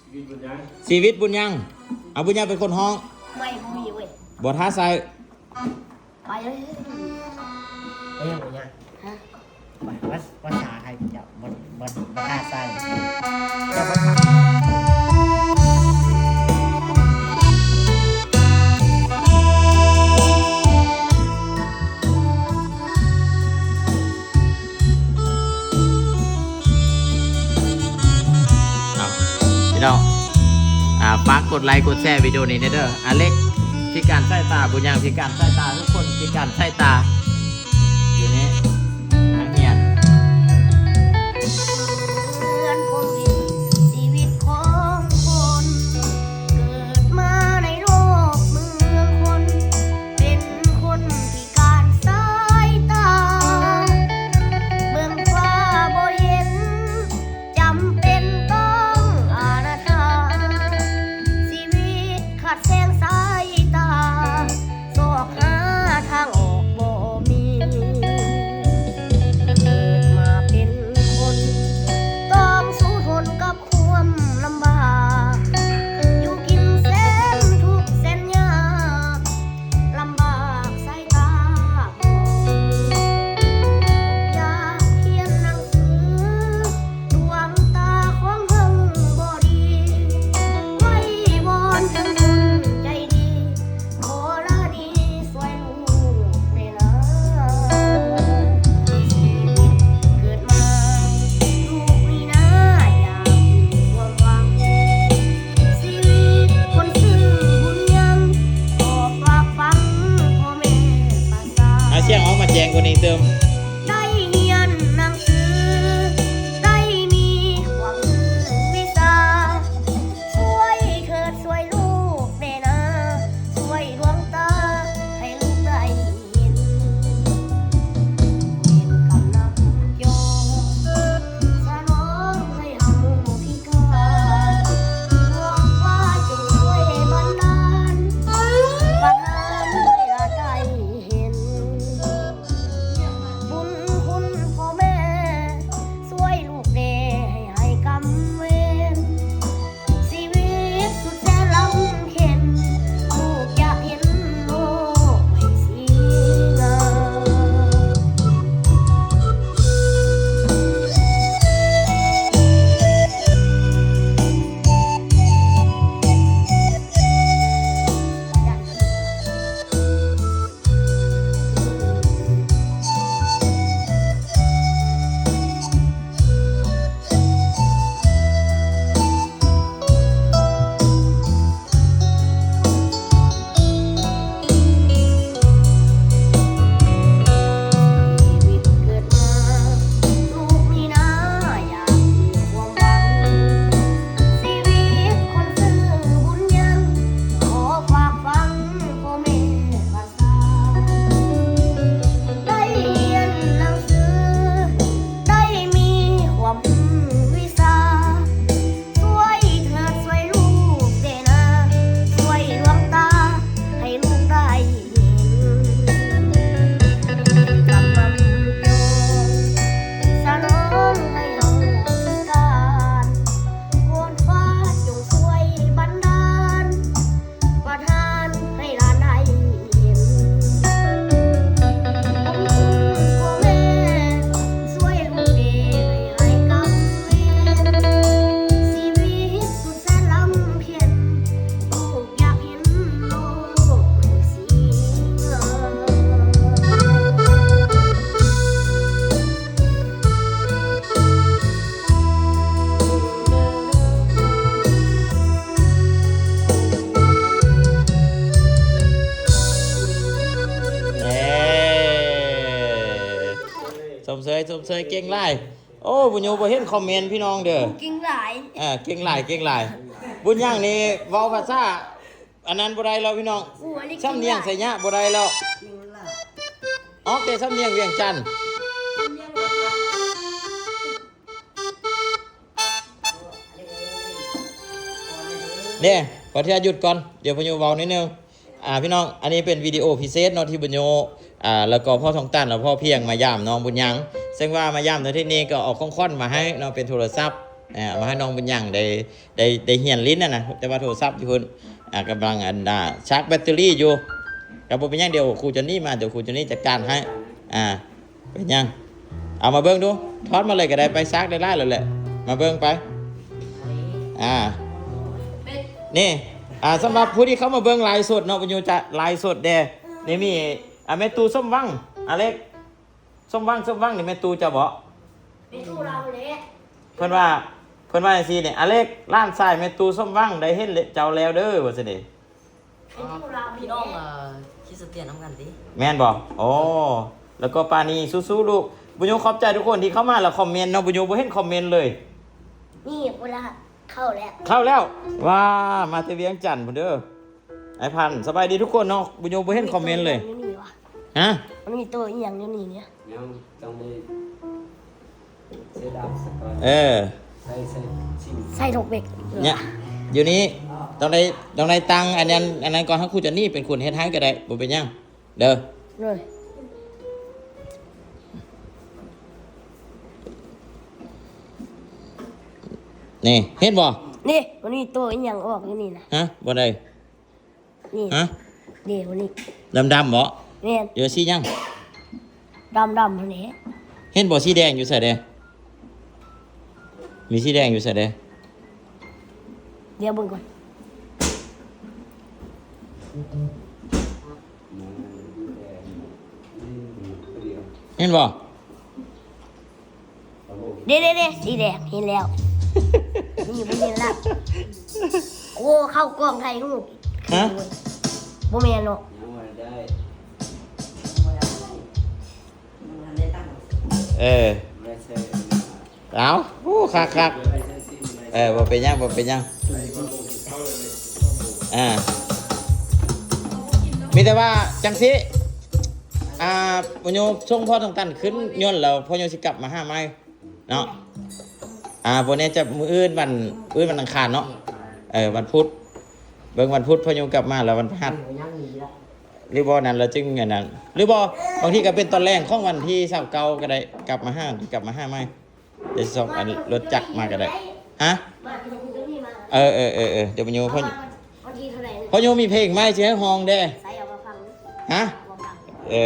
ຊີວິດບຸນຍັງ ເອົາ ບຸນຍັງເປັນຄົນຮ້ອງ. ໄມ້ບໍ່ມີເວີຍ ບໍ່ຖ້າໃສ່ ໄປເລີຍ. ເອີຍ ບຸນຍັງ ຮະ ພາ ພາສາໄທເຈົ້າ ບໍ່ ບໍ່ ບໍ່ຖ້າໃສ່ ເຈົ້າບໍ່ຖ້າ. ເອົາ ພີ່ນ້ອງ ອ່າ ຝາກກົດໄລກົດແຊວິດີໂອນີ້ແດ່ເດີ. ອາເລັກພິການສາຍຕາ ບຸນຍັງພິການສາຍຕາ ທຸກຄົນພິການສາຍຕາ ຢູ່ນີ້ ນັກຮຽນ. ເຮືອນພົມວິນ ຊີວິດຂອງຄົນ ເກີດມາໃນໂລກເມືອງຄົນ ເປັນຄົນພິການສາຍຕາ ເບິ່ງຟ້າບໍ່ເຫັນ ຈຳເປັນຕ້ອງອານາຖາ ຊີວິດຂາດແສງສາຍຕາ ຊອກຫາທາງອອກບໍ່ມີ ເກີດມາເປັນຄົນ ຕ້ອງສູ້ທົນກັບຄວາມລຳບາກ ຢູ່ກິນແສນທຸກແສນຍາກ ລຳບາກສາຍຕາບອດ ຢາກຮຽນໜັງສື ດວງຕາຂອງເຮົາບໍ່ດີ ໄວ້ວອນເຖິງຄົນໃຈດີ ຂໍລານີຊ່ວຍລູກແດ່ນາ ຊີວິດເກີດມາ ລູກມີໜ້າຢາກມີຄວາມຫວັງ ຊີວິດຄົນຊື່ບຸນຍັງ ຂໍຝາກຝັງພໍ່ແມ່ປະຊາ ເອົາສຽງອອກມາແຈ້ງກວ່ານີ້ຕື່ມ ໄດ້ຮຽນໜັງສື ໄດ້ມີຄວາມຮູ້ວິຊາ ຊ່ວຍເທີດຊ່ວຍລູກແດ່ນາ ຊ່ວຍດວງຕາໃຫ້ລູກໄດ້ ເຫັນ ເຫັນກຳນຳຈອງ ສະໜອງໃຫ້ເຮົາພິການ ດວງຟ້າຈົ່ງຊ່ວຍບັນດານ ປະທານໃຫ້ຫຼານໄດ້ເຫັນ ບຸນຄຸນພໍ່ແມ່ ຊ່ວຍລູກແດ່ໃຫ້ຫາຍກຳເວນ ຊີວິດສຸດແສນລຳເຄັນ ລູກຢາກເຫັນໂລກໃໝ່ສີງາມ. ໄດ້ຮຽນໜັງສື ໄດ້ມີຄວາມຮູ້ວິຊາ ຊ່ວຍເທີດຊ່ວຍລູກແດ່ນາ ຊ່ວຍດວງຕາໃຫ້ລູກໄດ້ເຫັນ ກຳນຳຈອງ ສະໜອງໃຫ້ເຮົາພິການ ວອນຟ້າຈົ່ງຊ່ວຍບັນດານ ປະທານໃຫ້ຫຼານໄດ້ເຫັນ ບຸນຄຸນພໍ່ແມ່ ຊ່ວຍລູກແດ່ໃຫ້ຫາຍກຳເວນ ຊີວິດສຸດແສນລຳເຄັນ ລູກຢາກເຫັນໂລກໃໝ່ສີງາມ. ເອີ ຊົມເຊີຍ ຊົມເຊີຍ ເກັ່ງຫຼາຍ. ໂອ້ ບຸນຍູບໍ່ເຫັນຄອມເມັນພີ່ນ້ອງເດີ ເກັ່ງຫຼາຍ ເອີ ເກັ່ງຫຼາຍ ເກັ່ງຫຼາຍ. ບຸນຍັງນີ້ເວົ້າພາສາ ອັນນັ້ນບໍ່ໄດ້ແລ້ວພີ່ນ້ອງ ສຳນຽງໄຊຍະບໍ່ໄດ້ແລ້ວ ອອກແຕ່ສຳນຽງວຽງຈັນ. ເດ້ ຂໍອະນຸຍາດຢຸດກ່ອນ ດຽວພະຍຸເວົ້າໜ້ອຍໜຶ່ງ. ອ່າ ພີ່ນ້ອງ ອັນນີ້ເປັນວິດີໂອພິເສດເນາະ ທີ່ບຸນໂຍ ອ່າ ແລ້ວກໍພໍ່ທອງຕັນ ແລະ ພໍ່ພຽງມາຢາມນ້ອງບຸນຍັງ ເຊິ່ງວ່າມາຢາມໃນທີ່ນີ້ກໍເອົາຂອງຂວັນມາໃຫ້ເນາະ ເປັນໂທລະສັບ ອ່າ ເອົາມາໃຫ້ນ້ອງບຸນຍັງໄດ້ ໄດ້ ໄດ້ຮຽນຫຼິ້ນຫັ້ນນະ ແຕ່ວ່າໂທລະສັບຢູ່ພຸ້ນ ອ່າ ກຳລັງ ອັນ ອ່າ ຊາກແບັດເຕີຣີຢູ່. ກໍບໍ່ເປັນຫຍັງ ດຽວຄູຈອນນີ້ມາ ດຽວຄູຈອນນີ້ຈັດການໃຫ້. ອ່າ ເປັນຫຍັງ? ເອົາມາເບິ່ງດູ ຖອດມາເລີຍກໍໄດ້ ໄປຊາກໄດ້ຫຼາຍແລ້ວແຫຼະ ມາເບິ່ງໄປ. ອ່າ ນີ້ ອ່າ ສຳລັບຜູ້ທີ່ເຂົ້າມາເບິ່ງໄລຟ໌ສົດເນາະ ບຸນຍູຈະໄລຟ໌ສົດແດ່. ນີ້ມີ ອ່າ ແມ່ຕູ້ສົມຫວັງ ອາເລັກ ສົມຫວັງ ສົມຫວັງ ນີ້ແມ່ຕູ້ເຈົ້າບໍ? ແມ່ຕູ້ລາວແຫຼະ. ເພິ່ນວ່າ ເພິ່ນວ່າຈັ່ງຊີ້ນີ້ ອາເລັກ ຫຼານຊາຍແມ່ຕູ້ສົມຫວັງ ໄດ້ເຫັນເຈົ້າແລ້ວເດີ ວ່າຊັ້ນເດ. ແມ່ຕູ້ລາວແຫຼະ. ພີ່ນ້ອງ ເອີ ຄຣິສຕຽນນຳກັນຕິ? ແມ່ນບໍ? ໂອ້ ແລ້ວກໍປານີ ສູ້ໆລູກ. ບຸນຍູຂອບໃຈທຸກຄົນທີ່ເຂົ້າມາແລ້ວຄອມເມັນເນາະ ບຸນຍູບໍ່ເຫັນຄອມເມັນເລີຍ. ນີ້ເວລາເຂົ້າແລ້ວ ເຂົ້າແລ້ວ. ວ້າ ມາແຕ່ວຽງຈັນພຸ້ນເດີ. ອ້າຍພັນ ສະບາຍດີທຸກຄົນເນາະ ບຸນຍູບໍ່ເຫັນຄອມເມັນເລີຍ. ຮະ? ມັນມີໂຕອີ່ຫຍັງຢູ່ນີ້ເນຍ? ຍັງຕ້ອງໄດ້ເຊດຳສະກ່ອນ. ເອີ ໃສ່ ໃສ່ ໃສ່ຖົງເບັກ ເນຍ ຢູ່ນີ້ຕ້ອງໄດ້ ຕ້ອງໄດ້ຕັ້ງອັນນັ້ນ ອັນນັ້ນກ່ອນ ໃຫ້ຄູຈອນນີ້ເປັນຄົນເຮັດໃຫ້ກໍໄດ້ ບໍ່ເປັນຫຍັງເດີ. ໂດຍ ນີ້ ເຫັນບໍ່? ນີ້ ມັນມີໂຕອີ່ຫຍັງອອກຢູ່ນີ້ນະ. ຮະ? ບໍ່ໄດ້ ນີ້ ຮະ? ເດ ນີ້ ດຳໆບໍ? ແມ່ນ. ຢູ່ສີຫຍັງ? ດຳໆຫັ້ນແຫຼະ. ເຫັນບໍ່? ສີແດງຢູ່ໃສເດ? ມີສີແດງຢູ່ໃສເດ? ດຽວເບິ່ງກ່ອນ. ເຫັນບໍ່? ເດ້ໆໆ ສີແດງ ເຫັນແລ້ວ. ນີ້ບໍ່ເຫັນລະ. ໂອ້ ເຂົ້າກ້ອງຖ່າຍຮູບ. ຮະ? ບໍ່ແມ່ນເນາະ. ເອີ ເອົາ ໂອ້ ຄັກໆ. ເອີ ບໍ່ເປັນຫຍັງ ບໍ່ເປັນຫຍັງ. ອ່າ ມີແຕ່ວ່າຈັ່ງຊີ້ ອ່າ ໂຍມສົ່ງພໍ່ທອງຕັນຂຶ້ນຍົນ ແລ້ວພໍ່ໂຍຊິກັບມາຫາໃໝ່ເນາະ. ອ່າ ບໍ່ແນ່ໃຈ ມື້ອື່ນວັນ ມື້ອື່ນວັນອັງຄານເນາະ. ເອີ ວັນພຸດ ເບິ່ງວັນພຸດພໍ່ໂຍກັບມາ ແລ້ວວັນພະຫັດ ຫຼືບໍ່ນັ້ນ ແລ້ວຈຶ່ງອັນນັ້ນ ຫຼືບໍ່ ບາງທີກໍເປັນຕອນແລງຂອງວັນທີຊາວເກົ້າກໍໄດ້ ກັບມາຫາ ກັບມາຫາໃໝ່. ດຽວຊິສົ່ງອັນລົດຈັກມາກໍໄດ້. ຮະ? ເອີໆໆໆ ດຽວມາຢູ່. ພໍ່ໂຍມີເພງໃໝ່ຊິໃຫ້ຮ້ອງເດ້. ຮະ? ເອີ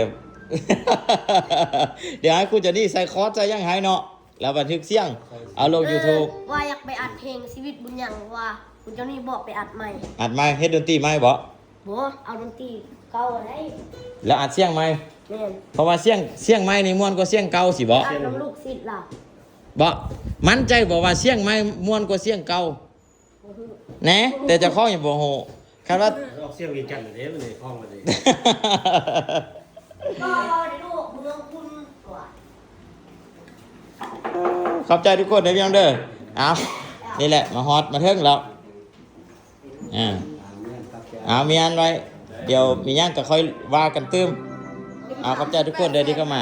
ດຽວໃຫ້ຄູຈອນນີ້ໃສ່ຄອດໃສ່ຫຍັງໃຫ້ເນາະ ແລ້ວບັນທຶກສຽງເອົາລົງຢູທູບ. ວ່າຢາກໄປອັດເພງຊີວິດບຸນຍັງ ວ່າຄູຈອນນີ້ບອກໄປອັດໃໝ່. ອັດໃໝ່ ເຮັດດົນຕີໃໝ່ບໍ? ບໍ່ ເອົາດົນຕີເກົ່າໄດ້ ແລ້ວອັດສຽງໃໝ່. ແມ່ນ. ເພາະວ່າສຽງ ສຽງໃໝ່ນີ້ມ່ວນກວ່າສຽງເກົ່າຊິບໍ? ອັດນຳລູກສິດລາວ. ບໍ່ ໝັ້ນໃຈບໍ່ວ່າສຽງໃໝ່ມ່ວນກວ່າສຽງເກົ່າ? ບໍ່ຮູ້ ແນ່ ແຕ່ເຈົ້າຂອງຍັງບໍ່ຮູ້. ຄັນວ່າອອກສຽງວຽງຈັນເດ້ ມັນໄດ້ຄອງມັນເດ້. ຂອບໃຈທຸກຄົນເດີພີ່ນ້ອງເດີ. ເອົາ ນີ້ແຫຼະ ມາຮອດມາເຖິງແລ້ວ. ອ່າ ເອົາ ມີອັນໄວ້ ດຽວມີຫຍັງກໍຄ່ອຍວ່າກັນຕື່ມ. ເອົາ ຂອບໃຈທຸກຄົນເດີທີ່ເຂົ້າມາ.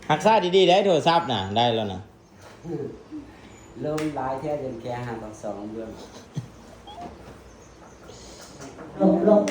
ຮັກສາດີໆ ໄດ້ໂທລະສັບນະ ໄດ້ແລ້ວນະ. ລົມຫຼາຍແທ້ ຈົນແກຫາປາກຊ່ອງເບື້ອງ. ລົມ ລົມ.